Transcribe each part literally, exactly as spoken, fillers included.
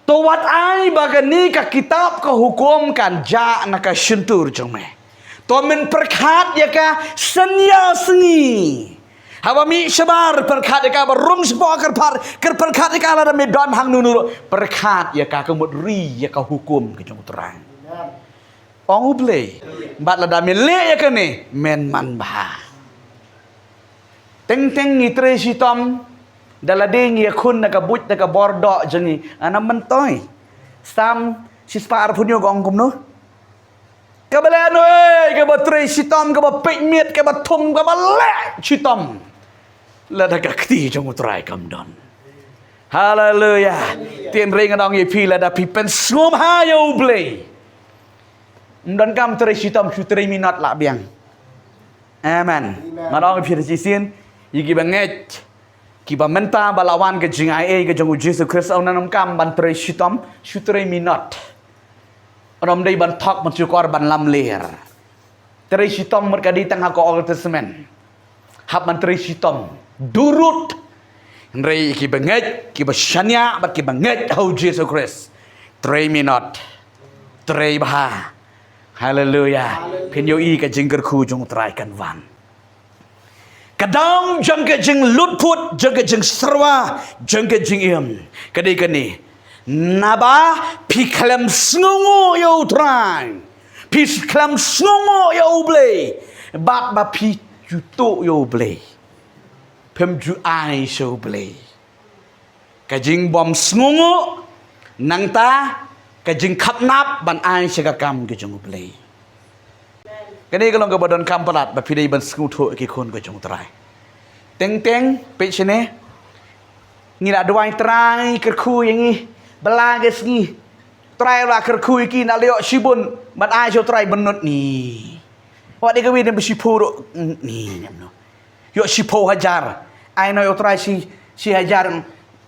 To wat ai ba kane ka kitab ka hukum kan jah na ka shyntur jong me. To men pyrkhat ïa ka san ïa sngi. Haba mih shabar pyrkhat ïa ka, ba rung shapoh kyrpad, kyrpyrkhat ïa ka, lada me don hangno hangno ruh, pyrkhat ïa ka, ka mut ri ïa ka hukum ka jong U Trai. Ong U Blei. Bad lada me leh ïa kane, men man bha. Teng teng ngi trei shitom, da lade ngi ïakhun na ka buit na ka bor doh jong ngi, ana myntoi. Salm shispah arphew hynñiew ka ong kumno? Kaba lehnoh, eh, kaba trei shitom, kaba peit miet, kaba thung, kaba leh shitom, lada ka kti jong U Trai kam don. Haleluya. Haleluya. Hynrei ngan ong ïa phi, lada phi pynsngewbha ïa U Blei, ym donkam trei shitom, shu trei minot lah biang. Amen. Amen. Ngan ong ïa phi shisien, ïa kiba ngeit, kiba mynta ba la wan ka jingaiei ka jong U Jisu Khrist, ym donkam ban trei shitom, shu trei minot. Ym dei ban thok, ban shukor, ban lamler. Trei shitom mut ka dei tang ha ka Old Testament. Hap ban trei shitom. Durut. Hynrei kiba ngeit, kiba shaniah bad kiba ngeit ha U Jisu Khrist, trei minot. Trei bha. Haleluya. Phin ïohi ka jingkyrkhu jong U Trai kan wan. Ka daw jong ka jinglutphut, jong ka jingsyrwa, jong ka jingim, ka dei kane. Naba phi khlem sngewnguh ïa U Trai, phi khlem sngewnguh ïa U Blei, bad ba phi ju tuh ïa U Blei, phim ju ai sha U Blei. Ka jingbym sngewnguh, nangta ka jingkhapnap ban ai sha ka kam ka jong U Blei. Kane ka long kaba donkam palat ba phi dei ban sngewthuh ïa ki khun ka jong U Trai. Teng teng, peit shane. Ngi la duwai Trai kyrkhu ïa ngi ba la ka sngi. Trai la kyrkhu ïa ki, na la ïoh shibun ban ai sha U Trai, bynnud ni. Wat ïa kawei na ba shiphew ruh ni, ne mano. Ïoh shiphew hajar. Ai noh ïa U Trai shi, shi hajar.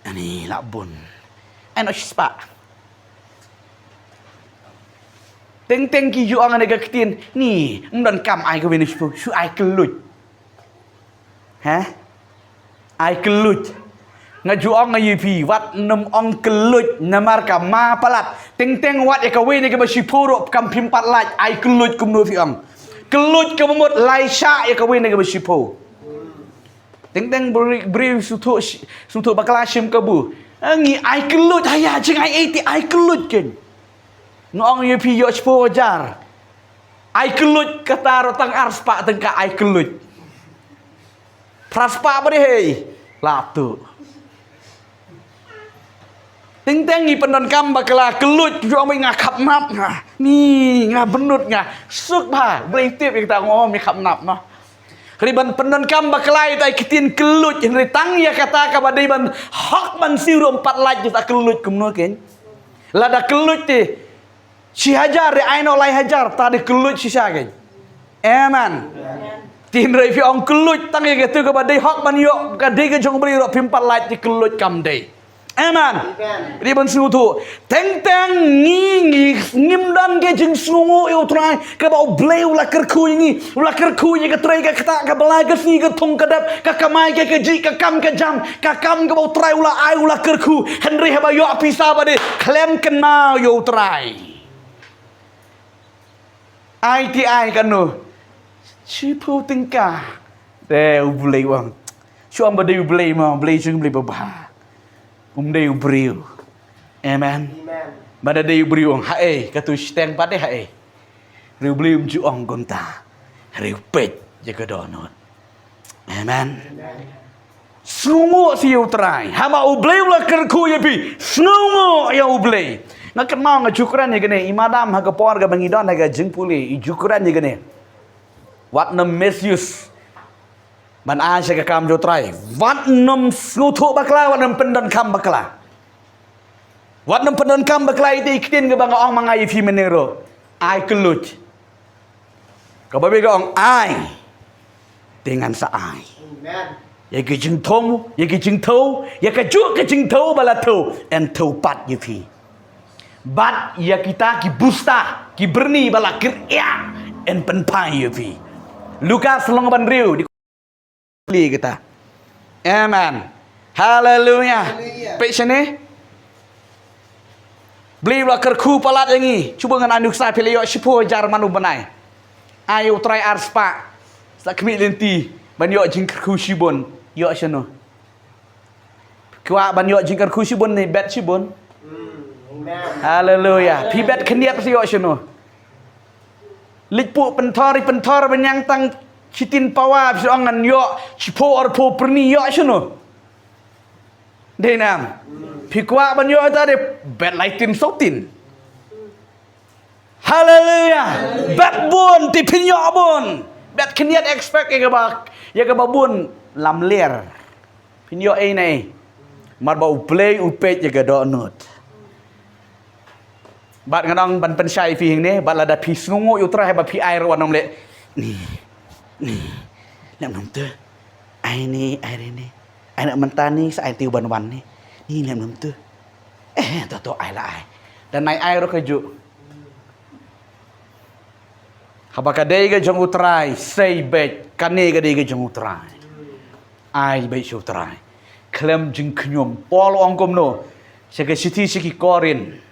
Ani lah bun. Ai noh shispah. Teng teng ki ju ong ïa ka ktien, ni, ym donkam ai kawei na shiphew, shu ai kylluid. He? Ai kylluid. Nga ju ong ïa phi, wat nym ong kylluid, namar ka ma palat. Teng teng wat ïa kawei na kaba shiphew ruh kam, phim pat lait, ai kylluid kumno phi ong. Kylluid kaba mut lai shah ïa kawei na kaba shiphew. Teng teng briew, briew sngewthuh shi-, sngewthuh bakla shim kabu. Eh, ngi ai kylluid, haya, jingaiei te ai kylluid kein. Nga ong ïa phi, ïoh shiphew hajar. Ai kylluid kata ruh tang ar spah tyngka ai kylluid. Phra spah ba dei hei. Lah tu. Teng teng ngi pyndonkam bakla kylluid, ju ong ba nga khapnap nga. Ni nga bynnud nga. Suk bha, Blei tip ïa kita, ong me khapnap noh. Hynrei ban pyndonkam bakla ïa kita ki ktien kylluid, hynrei tang ïa kata kaba dei ban hok ban siew ruh ym pat lait, kita kylluid kumno kein. Lada kylluid te shi hajar, dei ai noh lai hajar, ta dei kylluid shisha kein. Amen. Te hynrei phi ong kylluid tang ïa katu kaba dei hok ban ïoh, ka dei ka jong U Blei ruh phim pat lait, te kylluid kam dei. Amen. Amen. Dei ban sngewthuh. Teng teng ngi, ngi, ngim don ka jingsngewnguh ïa U Trai kaba U Blei u la kyrkhu ïa ngi, u la kyrkhu ïa ka trei ka ktah, ka blai ka sngi, ka thung ka dep, ka kamai ka kajih, ka kam ka jam, ka kam kaba U Trai u la ai, u la kyrkhu. Hynrei haba ïoh pisa ba dei khlem kynmaw ïa U Trai. Ai ti ai kano. Shiphew tyngka. Te U Blei u ong. Shu ong ba dei U Blei mo, Blei shu ong Blei babha. Um dei u briew. Amen. Amen. Ba da dei u briew ong, haei, katu shiteng pat dei haei. Hynrei U Blei um ju ong kumta. Hynrei u peit ïa ka dohnud. Amen. Sngewnguh sha U Trai. Haba U Blei u la kyrkhu ïa phi, sngewnguh ïa U Blei. Nga kynmaw nga ju kren ïa kane, i madam ha ka por kaba ngi don ha ka jingpule, i ju kren ïa kane. Wat nym misuse. Ban ai sha ka kam jong U Trai. Wat nym sngewthuh bakla, wat nym pyndonkam bakla. Wat nym pyndonkam bakla ïa ki ktien kaba nga ong ma nga ïa phi mynne ruh. Ai kylluid. Kaba bha ka ong ai. Te ngan sa ai. Amen. Ïa ki jingthung, ïa ki jingthew, ïa kajuh ka jingthew ba la thew, yn thew pat ïa phi. Bad ïa kita ki busta, ki byrni ba la kyrïah, yn pynphai ïa phi. Lukas lynnong ba hynriew, dei plie kita. Amen. Haleluya. Haleluya. Peit shane. Blei u la kyrkhu palat ïa ngi. Shu bun ngan ai nuksa, phi la ïoh shiphew hajar man u bnai. Ai ïa u Trai ar spah. Sa khmih lynti ban ïoh jingkyrkhu shibun. Ïoh shano? Kwah ban ïoh jingkyrkhu shibun ne bet shibun? Haleluya. Phi bet khyndiat phi ïoh shano? Leit puh pynthor, pynthor ban ïang tang shitin pawa, phi ong ngan ïoh shiphew arphew pyrni, ïoh shano? Dei nam? Phi kwah ban ïoh ta de bet lai tin saw tin. Haleluya. Bet bun, te phin ïoh bun. Bet khyndiat, expect ïa kaba, ïa kaba bun, lam ler. Phin ïoh ei ne ei? Namar ba U Blei u peit ïa ka dohnud. Bad ngan ong ban pynshai phi hangne, bad lada phi sngewnguh ïa U Trai ba phi ai ruh, wat nym leh. Ni, ni, lem nym tu. Ai ni, ai re ni. Ai na mynta ni, sa ai tiu ban wan ni. Ni, lem nym tu. Eh, to to, ai la ai. Dan ai ai ruh ka juh. Haba ka dei ka jong U Trai, sei beit, kane ka dei ka jong U Trai. Ai beit sha U Trai. Khlem jingkhñium. Paul ong kumno? Sha ka shithi sha ki Korinth.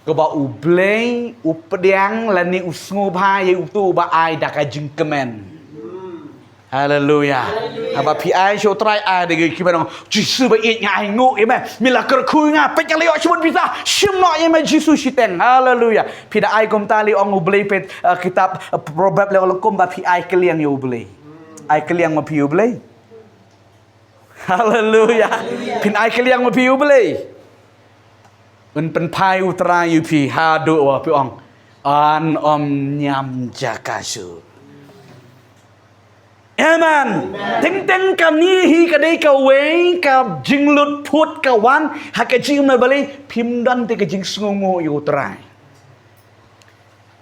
Kaba U Blei u pdiang lane u sngewbha ïa uto ba ai da ka jingkmen. Haleluya. Haba phi ai sha U Trai, ai da ka jingkmen, ong, Jisu ba ïeit, nga ai nguh ïa me. Me la kyrkhu ïa nga, peit nga la ïoh shibun pisa. Shim noh ïa me Jisu shiteng. Haleluya. Phi da ai kumta lei, ong U Blei, peit, eh, kitab, eh, Proverb lei ong kumba phi ai kylliang ïa U Blei. Ai kylliang ma phi ïa U Blei. Haleluya. Phin ai kylliang ma phi ïa U Blei. Un pynphai U Trai ïa phi haduh ba phi ong, yn ym ñiam jaka shuh. Amen. Teng teng kane hi ka dei kawei ka jinglut phut ka wan ha ka jingim na balei, phim don te ka jingsngewnguh ïa U Trai.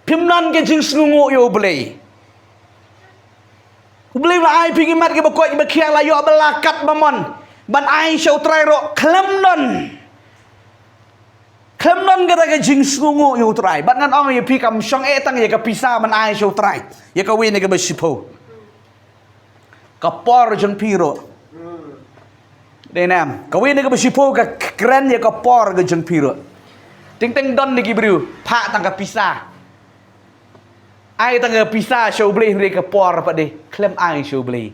Phim don ka jingsngewnguh ïa U Blei. U Blei u la ai phi ki mat kiba koit kiba khiah, la ïoh ba la kat ba mon ban ai sha U Trai ruh khlem don. Khlem don kata ka jingsngewnguh ïa U Trai. Bad ngan ong ïa phi, kam shong eh tang ïa ka pisa ban ai sha U Trai, ïa kawei na kaba shiphew. Ka por jong phi ruh. Dei nam? Kawei na kaba shiphew ka kren ïa ka por ka jong phi ruh. Teng teng don na ki briew phah tang ka pisa. Ai tang ka pisa sha U Blei, hynrei ka por pat de khlem ai sha U Blei.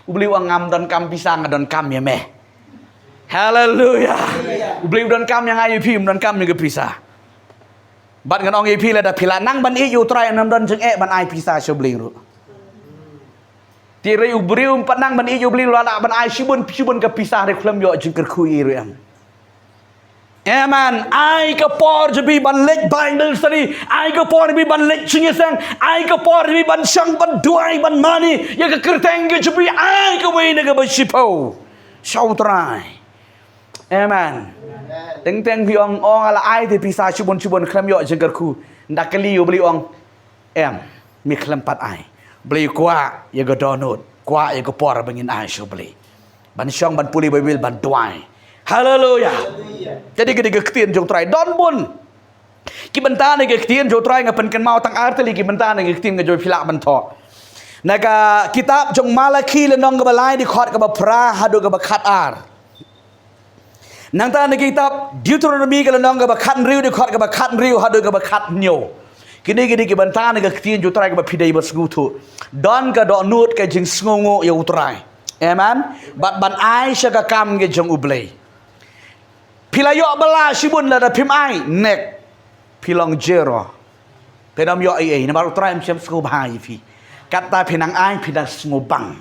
U Blei u ong ngam donkam pisa, nga donkam ïa me. Haleluya. U Blei u donkam ïa nga ïa phi, um donkam ïa ka pisa. Bad ngan ong ïa phi, lada phi la nang ban ïeit ïa U Trai, ym don jingeh ban ai pisa sha U Blei ruh. Te hynrei u briew um pat nang ban ïeit ïa U Blei, u la lah ban ai shibun shibun ka pisa hynrei khlem ïoh jingkyrkhu ei ruh em. Amen. Ai ka por jong phi ban leit Bible study, ai ka por jong phi ban leit jingïaseng, ai ka por jong phi ban shong ban duwai ban mane ïa ka kyrteng ka jong phi, ai kawei na kaba shiphew sha U Trai. Amen. Teng teng phi ong, ong nga la ai te pisa shibun shibun khlem ïoh jingkyrkhu. Nda kylli ïa U Blei, ong, em, me khlem pat ai. Blei kwah ïa ka dohnud, kwah ïa ka por ba ngin ai sha U Blei. Ban shong ban pule Baibl, ban duwai. Haleluya. Te dei ka, dei ka ktien jong U Trai don bun. Ki bynta na ka ktien jong U Trai, nga pynkynmaw tang ar tylli ki bynta na ka ktien, nga ju pyrshah ban thoh. Na ka kitab jong Malakhi lynnong kaba lai, dkhot kaba phra haduh kaba khatar. Nangta na ka kitab Deuteronomy ka lynnong kaba khathynriew, dkhot kaba khathynriew haduh kaba khathynñiew. Kine ki dei ki bynta na ka ktien jong U Trai kaba phi dei ban sngewthuh. Don ka dohnud ka jingsngewnguh ïa U Trai. Amen. Bad ban ai sha ka kam ka jong U Blei. Phi la ïoh bylla shibun, lada phim ai, nek. Phi long zero. Phi dang ym ïoh ei ei, namar U Trai um shym sngewbha ïa phi. Kata phi nang ai, phi nang sngewbang.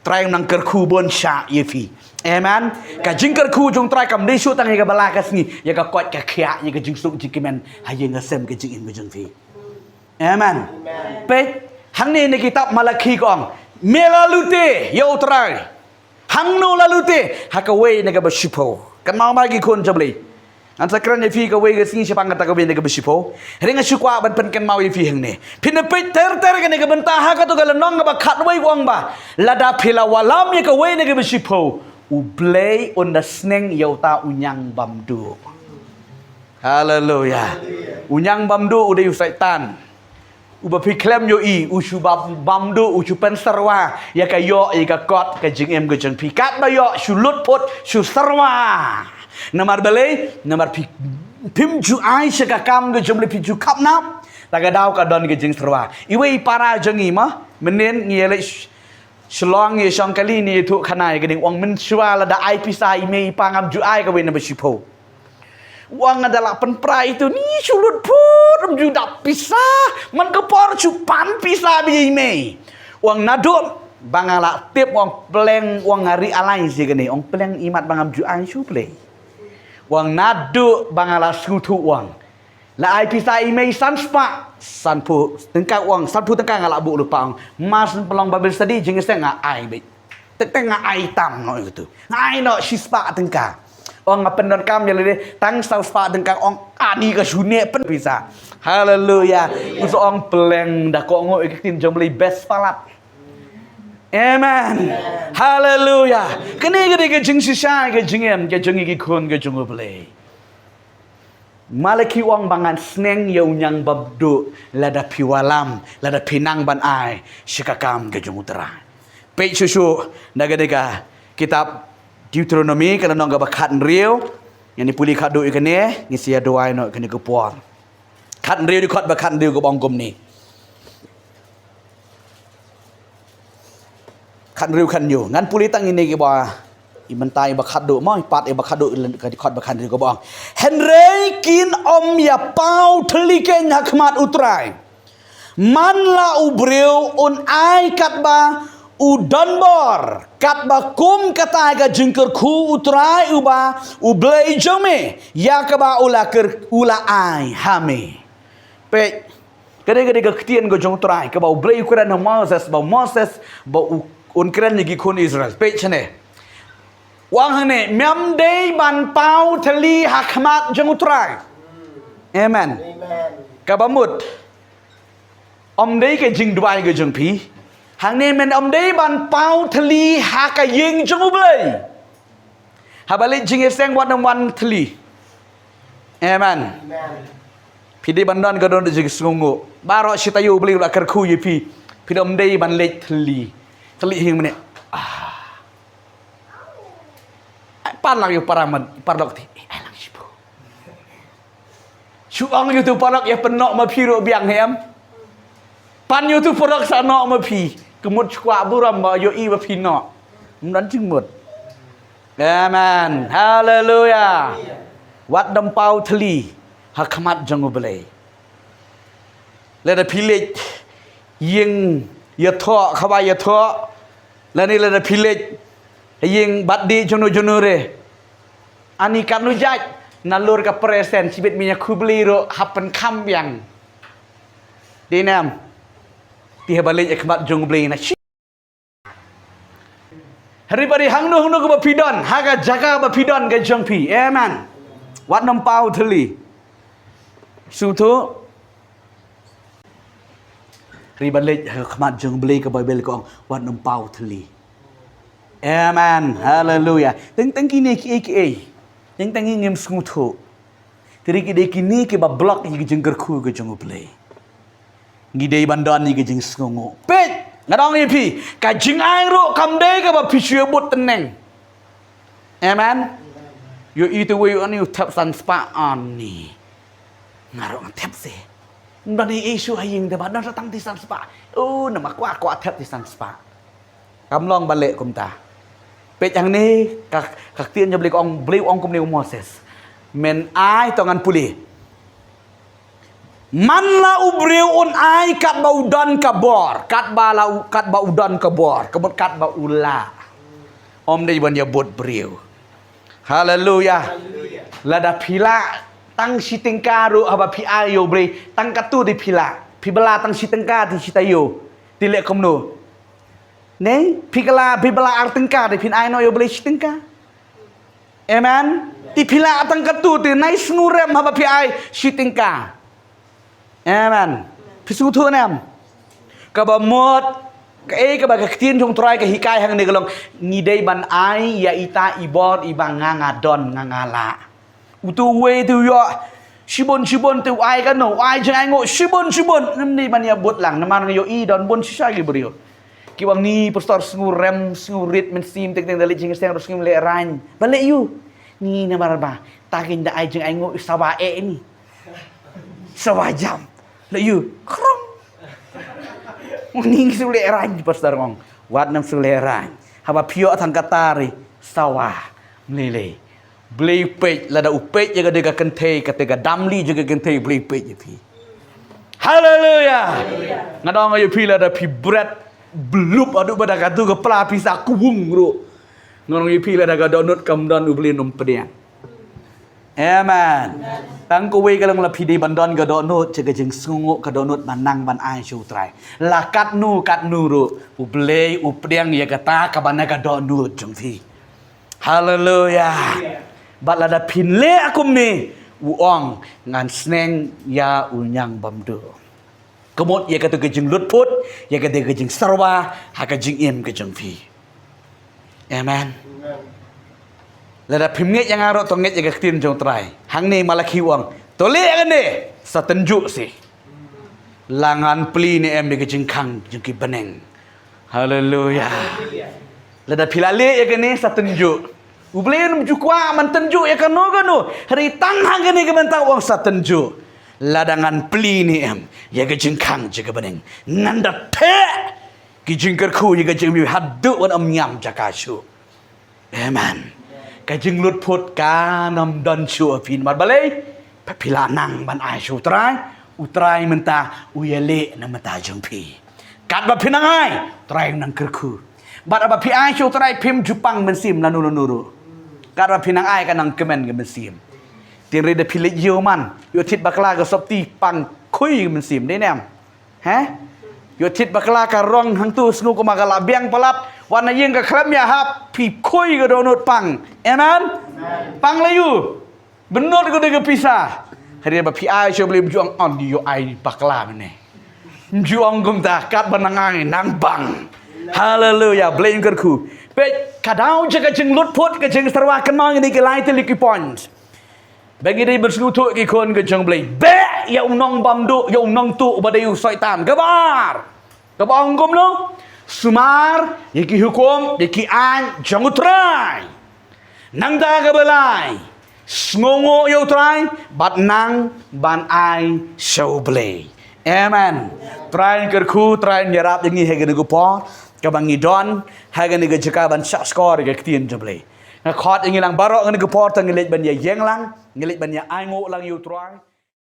Trai nang kyrkhu bun sha ïa phi. Amen. Ka jingkyrkhu jong U Trai kam dei shuh tang ïa ka bylla ka sngi, ïa ka koit ka khiah, ïa ka jingsuk jingkmen ha ïing ha sem ka jingim ka jong phi. Amen. Peit, hangne na kitab Malakhi ka ong, me la lute ïa U Trai. Hangno la lute? Ha kawei na kaba shiphew. Kynmaw ma ki khun jong U Blei. Ngan sa kren ïa phi kawei ka sngi shaphang kata kawei na kaba shiphew. Hynrei nga shu kwah ban pynkynmaw ïa phi hangne. Phin ïa peit ter ter kane ka bynta ha kato ka lynnong kaba khatwei, ka ong ba lada phi la wallam ïa kawei na kaba shiphew, U Blei un da sneng ïa uta u ñiangbamduh. Haleluya. U ñiangbamduh u dei u Soitan. Uba phi khlem ïohi, u shu bam, bamduh, u shu pynsyrwa ïa ka ïoh, ïa ka kot ka jingim ka jong phi. Katba ïoh, shu lut phut, shu syrwa. Namar balei? Namar phi Phim ju ai sha ka kam ka jong U Blei, phi ju khapnap. Ta ka daw ka don ka jingsyrwa. Iwei i para jong ngi ma, mynnin ngi ïa leit sh-, shlong ïa shong kali ne ïathuh khana ïa kane, u ong mynshuwa lada ai pisa i mei i pa ngam ju ai kawei na ba shiphew. U ong nga da lah pynpra ïa utu, ni shu lut phut, ym ju dap pisa. Man ka por shu pan pisa beit ïa i mei. U ong naduh ba nga lah tip, u ong pleng, u ong nga realize ïa kane, u ong pleng imat ba ngam ju ai sha U Blei. U ong naduh ba nga lah sngewthuh, u ong la ai pisa i mei san spah, sanphew tyngka, u ong sanphew tyngka nga lah buh lypa, u ong ma shu pynlong Bible study, jingïaseng nga ai beit. Teng teng nga ai tam noh ïa utu. Nga ai noh shispah tyngka. U ong nga pyndonkam ïa lade tang saw spah tyngka, u ong ani ka shu neh pyn pisa. Haleluya. U sa ong pleng da kohnguh ïa ka ktien jong U Blei best palat. Amen. Haleluya. Kane ka dei ka jingshisha ka jingim ka jong ngi ki khun ka jong U Blei. Malaki u ong ba ngan sneng ïa u ñiangbymduh lada phi wallam, lada phi nang ban ai sha ka kam ka jong U Trai. Peit shuh shuh na kane ka kitab Deuteronomi ka lynnong kaba khathynriew. Ngin ïa pule khadduh ïa kane, ngin sa ïa duwai noh ïa kane ka por. Khathynriew, dkhot ba khathynriew kaba ong kumne. Khathynriew, khathynñiew. Ngan pule tang ine kiba, i mynta iba khadduh mo, i pat iba khadduh, ka dkhot ba khathynriew kaba ong. Hynrei kin ym ïa paw thylli keiñ ha khmat U Trai man la u briew un ai katba u don bor, katba kum kata ka jingkyrkhu U Trai uba U Blei jong me ïa kaba u la kyr-, u la ai ha me. Peit, ka dei, ka dei ka ktien ka jong U Trai kaba U Blei u kren ha Moses, ba Moses ba u, un kren ïa ki khun Israel. Peit shane. U ong hangne, mem dei ban paw thylli ha khmat jong U Trai. Amen. Amen. Kaba mut, ym dei ka jingduwai ka jong phi. Hangne men ym dei ban paw thylli ha ka ïing jong U Blei. Haba leit jingïaseng wat nym wan thylli. Amen. Amen. Phi dei ban don ka don jingsngewnguh. Baroh shi taïew U Blei u la kyrkhu ïa phi. Phi dei ym dei ban leit thylli. Thylli hi mynne. Ah. Ai pan lang ïa u para man, paralok te. Eh, ai lang shiphew. Shu ong ïa utu u paralok ïa pynnoh ma phi ruh biang, em. Pan ïa utu u paralok sa noh ma phi. Ka mut shu kwah burom ba ïohi ba phi noh. Ym don jingmut. Amen. Haleluya. Wat nym paw thylli ha khmat jong U Blei. Lada phi leit ïing ïathoh, kaba ïathoh, lane lada phi leit ïing birthday jong no jong no re. Ani katno jait, nalor ka present, shibit mynta khublei ruh hap pynkham biang. Dei ne em? Te haba leit ha khmat jong U Blei na shi. Hynrei ba dei hangno hangno kaba phi don, ha ka jaka ba phi don ka jong phi. Amen. Wat nym paw thylli. Sngewthuh. Hynrei ba leit ha khmat jong U Blei ka Baibl ka ong wat nym paw thylli. Amen. Haleluya. Teng teng kine kiei kiei. Teng teng ngi ngim sngewthuh. Te dei ki dei kine kiba block ïa ki jingkyrkhu ka jong U Blei. Ngi dei ban don ïa ki jingsngewnguh. Peit, nga ong ïa phi, ka jingai ruh kam dei kaba phi shu ïa bud tneng. Amen. Ïohi te wei, ani u thep san spah, ani. Nga ruh nga thep se. Ym don ei ei shuh ha ïing te ba don sa tang te san spah. Oh, namar kwah, kwah thep te san spah. Kam long ban leh kumta. Peit hangne ka, ka ktien jong U Blei ka ong, U Blei u ong kumne u Moses. Men ai, to ngan pule. Man la u briew un ai katba u don ka bor, katba la u, katba u don ka bor, ka mut katba u lah. Ym dei ban ïa bud briew. Haleluya. Lada phi lah tang shi tyngka ruh haba phi ai ïa U Blei, tang katto te phi lah. Phi ba lah tang shi tyngka te shi taïew. Te leh kumno? Ne, phi ka lah, phi ba lah ar tyngka te phin ai noh ïa U Blei shi tyngka. Amen. Te phi lah tang katto te nai sngewrem haba phi ai shi tyngka. Amen. Phi sngewthuh ne em? Kaba mut, kaei kaba ka ktien jong U Trai ka hikai hangne ka long, ngi dei ban ai ïa ita i bor iba nga nga don, nga nga lah. Utu uwei te u ïoh shibun shibun, te u ai kano, u ai jingainguh shibun shibun. Ngim dei ban ïa bud lang, namar nga ïohi don bun shisha ki briew. Ki wan ni pastor sngewrem, sngewrit mynsiem, teng teng da leit jingïaseng ruh sngewrem lehrain. Ba leh ïu. Ni na marba, ta kin da ai jing ai ngo sawa e ni. Sawa jam. La yu, krong. Ni sule ran pastor ngong. Wat nam sule ran. Haba pio tang katari, sawa. Mlele. Blei peit, lada u peit ya ka de ka kynthei, ka te ka damli ya ka kynthei, blei peit ya phi. Haleluya. Nga dong ya phi lada phi bret, blup adu bada ka tu ka pla phi sa kuwung ru. Nga dong ya phi lada ka donut kam don u blei num pediang. Amen. Tang ko wei ka long la phi de ban don ka donut, che ka jing sngu ka donut ban nang ban ai shu trai. La kat nu, kat nu ru, u blei, u pediang ya ka ta ka ban na ka donut jong phi. Haleluya. Bad lada phin le akum ni, u ong ngan sneng ya u nyang bam du. Kemut ya katu ka jing lut put, ya katu ka jing sarwa, ha ka jing im ka jong phi. Amen. Lada phim ngeit ya nga ro to ngeit ya ka ktien jong trai. Hang ni Malaki u ong. To le ya ka ni, sa tenju si. La ngan pli ni em ya ka jing khang jong ki beneng. Haleluya. Lada phi la le ya ka ni sa tenju. U blei num ju kwah man tenju ya ka no ka no. Hari tang hang ka ni ka bentang u ong sa tenju. Lada ngan pli ni em. Ya ka jing khang ya ka beneng. Ngan da te. Ki jing kyrkhu ya ka jing mi hadu wan am nyam ja ka shu. Amen. Ka jing lut put ka nam don shu a phin mar balei. Pa phi la nang ban ai shu trai. U trai menta u ya le na menta jong phi. Kat ba phi nang ai. Trai nang kyrkhu. Bad ba phi ai shu trai phim jupang mensim lanu lanu ru. Kat ba phi nang ai ka nang kemen ka mensim. Tin ri da phi le yo man. Yo tit bakla ka sop ti pang khui ka mensim. Dei nem. He? Yo tit bakla ka rong hang tu sngu kuma ka la biang palat. Wan na ying ka khlem ya hap phi khui ka donut pang. Amen? Pang la yu. Benut ko de ka pisa. Hari ba phi ai shu beli mjuang on yo ai bakla mene. Mjuang kumta kat ba nang ai nang bang. Haleluya. Blei kyrkhu. Peit ka dau je ka jing lut put ka jing sarwa kan mang ni ki lai te li ki points. Ba ngi dei ban sngewthuh ki khun ka jong Blei. Beh ya u nong bam duh, ya u nong tuh ba dei u Soitan. Kabar. Kaba ong kumno? Sumar ya ki hukum, ya ki aiñ jong u Trai. Nangta kaba lai. Sngewnguh ya u Trai bad nang ban ai sha u Blei. Amen. Trai kyrkhu, Trai yarap ya ngi ha kane ka por. Kaba ngi don ha kane ka jaka ban shah skor ka ktien jong Blei. Nga khot ya ngi lang baroh ha kane ka por, tang ngi leit ban ya ïeng lang, ngi leit ban ya ainguh lang ya u Trai.